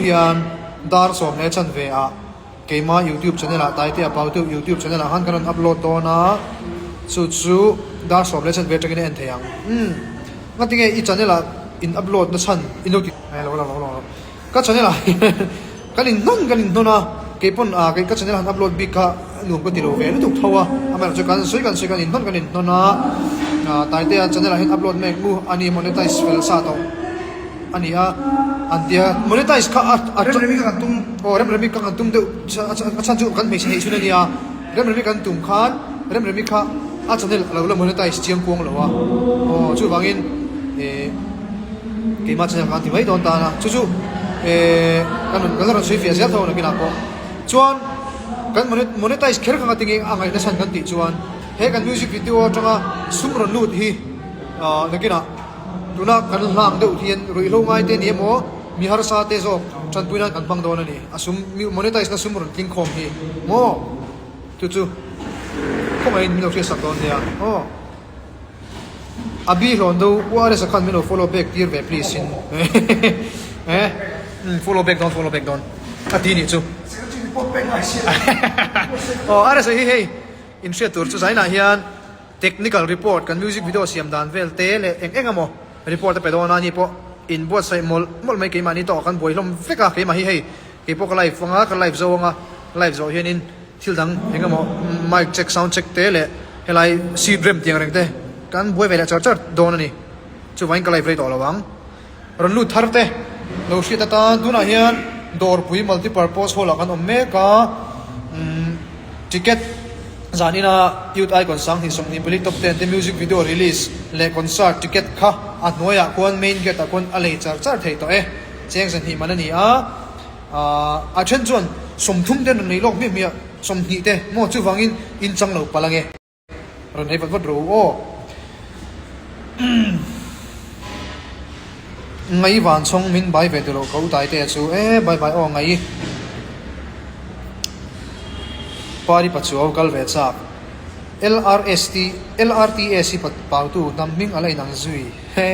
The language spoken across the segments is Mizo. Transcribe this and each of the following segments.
hian dar 10 leh chanve ah keima youtube channel ah Taitea Pautu youtube channel ah khan kan rawn upload dawn a, chu chu dar 10 leh chanve atangin a en thei ang. Umm ngatinge i channel ah in upload na chhan in lo ti lo lo lo lo. Ka channel ah hian kan inhnawn kan inhnawn a, keipawn ah ka channel han upload bik kha nuam ka ti lo ve lutuk tho a, amaherawh chu kan sawi kan sawi kan inhnawn kan inhnawn a, Taitea channel ah hian upload mek mu a ni monetize fel sa tawh a ni a, an tia monetize kha a Remremi ka kan tum. Aw Remremi ka kan tum deuh a chhan chu kan hmeichhe neih chhun a nia, Remremi kan tum khan Remremi kha a channel a lo la monetize chiang kuang lo a, aw chuvangin eh. Keimah channel khan ti mai dawn tan a, chu chu eh kan rawn kan la rawn sawi fiah zel tho nakinah pawh chuan kan monetize kher kha tinge a ngaihna chhan kan tih chuan he kan music video atanga sum rawn lut hi ah nakinah tuna kan hlang deuh hian ruihhlo ngai te ni emaw mi harsa te zawk tanpui nan kan hmang dawn a ni a sum monetize na sum rawn tling khawm hi maw chu chu khawngaihin min lo hriatsak dawn nia aw. Abi hlawn do U RS a khan min lo follow back tir ve please in eh umm follow back dawn follow back dawn a ti nih chu aw RS a hi hei in hriat tur chu zainah hian technical report kan music video siam dan vel te leh eng eng emaw report a pe dawn a ni pawh in buatsaih mawlh mawlh mai keimahni tawh kan buai hlawm vek a keimah hi hei keipawh ka live anga ka live zo anga live zawh hianin Thil dang eng emaw mic check, sound check te leh helai seat rem tih ang reng te kan buai ve leh char char dawn a ni. Chuvangin ka live rei tawh lo ang. Rawn lut thar te lo hriat atan tunah hian Dawrpui Multipurpose Hall ah kan awm mek a, umm ticket zanina Youth Icon 2024 Top 10 te music video release leh concert ticket kha a hnuaiah khuan main gate ah khuan a lei char char thei tawh e. Cheng zahnih man a ni a. Aaa a then chuan 30 te an rawn nei lawk hmiah hmiah, 20 te maw chuvangin in chang lo palh ange. Rawn nei vat vat rawh u aw. Ngai van chhawng min bai ve duh loh ka u Taitea chu e bye bye aw ngai. Pari Pachuau kal ve chak. LRST LRTS hi pautu hnam hming a la inang zui he.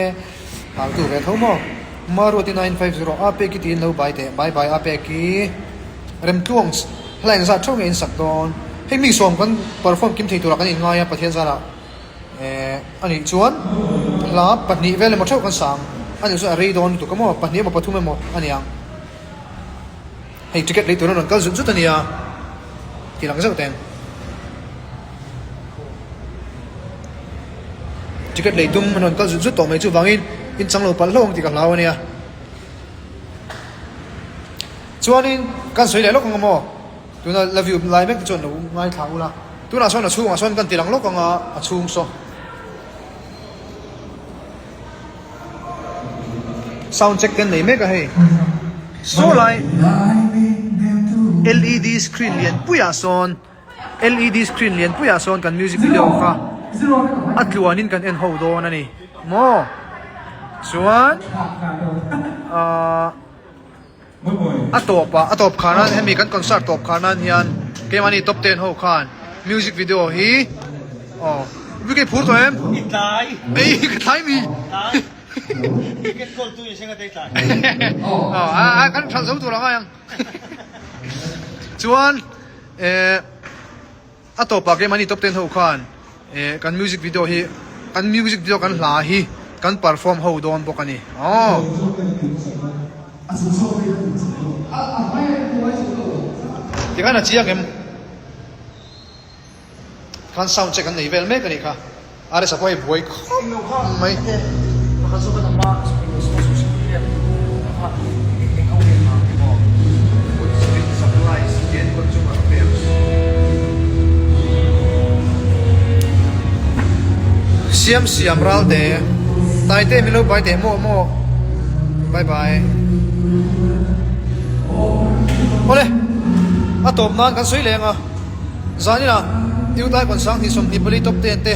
Hautu ve tho maw? Maruati 950 a peki tiin lo bai teh bye bye a peki Remtluang hla engzat theuh nge in sak dawn? Hei mi sawm kan perform kim thei turah kan inngai a Pathian zarah eh anih chuan hla pahnih vel emaw theuh kan sa ang anih chuan a rei dawn lutuk a maw pahnih emaw pathum emaw a ni ang. Hei ticket lei tur an rawn kal zut zut a nia tih lang zeuh teng. Ticket lei tum an rawn kal zut zut tawh mai chuvangin in chang lo palh hlauh ang tih ka hlau a nia. Chuanin kan sawi leh lawk ang maw? Tuna la view lai mek te chuan lo ngaithla ula. Tunah sawn a chhungah sawn kan ti lang lawk ang a, a chhung saw. Sound check te an nei mek a hei. Saw lai LED screen lian puiah sawn LED screen lian puiah sawn kan music video kha a tluanin kan en ho dawn a ni maw chuan ahh. A tawp ah a tawp khar nan hemi kan concert tawp khar nan hian keimahni top ten ho khan music video hi aw VK phur tawh em? I tlai. Ei ka tlai mi. Tlai. Ticket kawl tu in senga te tlai. Aw a kan hralh zo tur ang ai ang. Chuan eh A tawpah keimahni top ten ho khan eh kan music video hi kan music video kan hla hi kan perform ho dawn bawk a ni aw. Tikhan a chiang em? Khan sound check an nei vel mek a nih kha. RS a pawh hei buai khawp mai. Siam siam ral te Taite min lo bai teh maw maw bye bye Awle a tawp nan kan sawi leng a. Zanina Youth Icon 2024 Top 10 te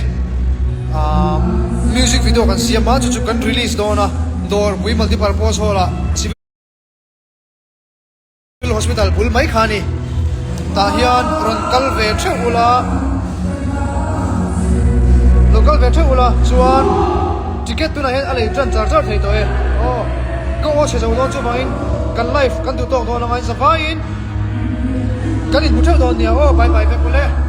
music video kan siam a, chu chu kan release dawn a, Dawrpui Multipurpose Hall ah Civil Hospital bul mai kha a ni. Tah hian rawn kal ve theuh ula, lo kal ve theuh ula chuan ticket tunah hian a lei tan char char thei tawh e. Aw ka aw chhe zo dawn chuvangin. kan live kan duh tawk dawn anga in zavaiin kan inhmu theuh dawn nia aw bye bye vek ule.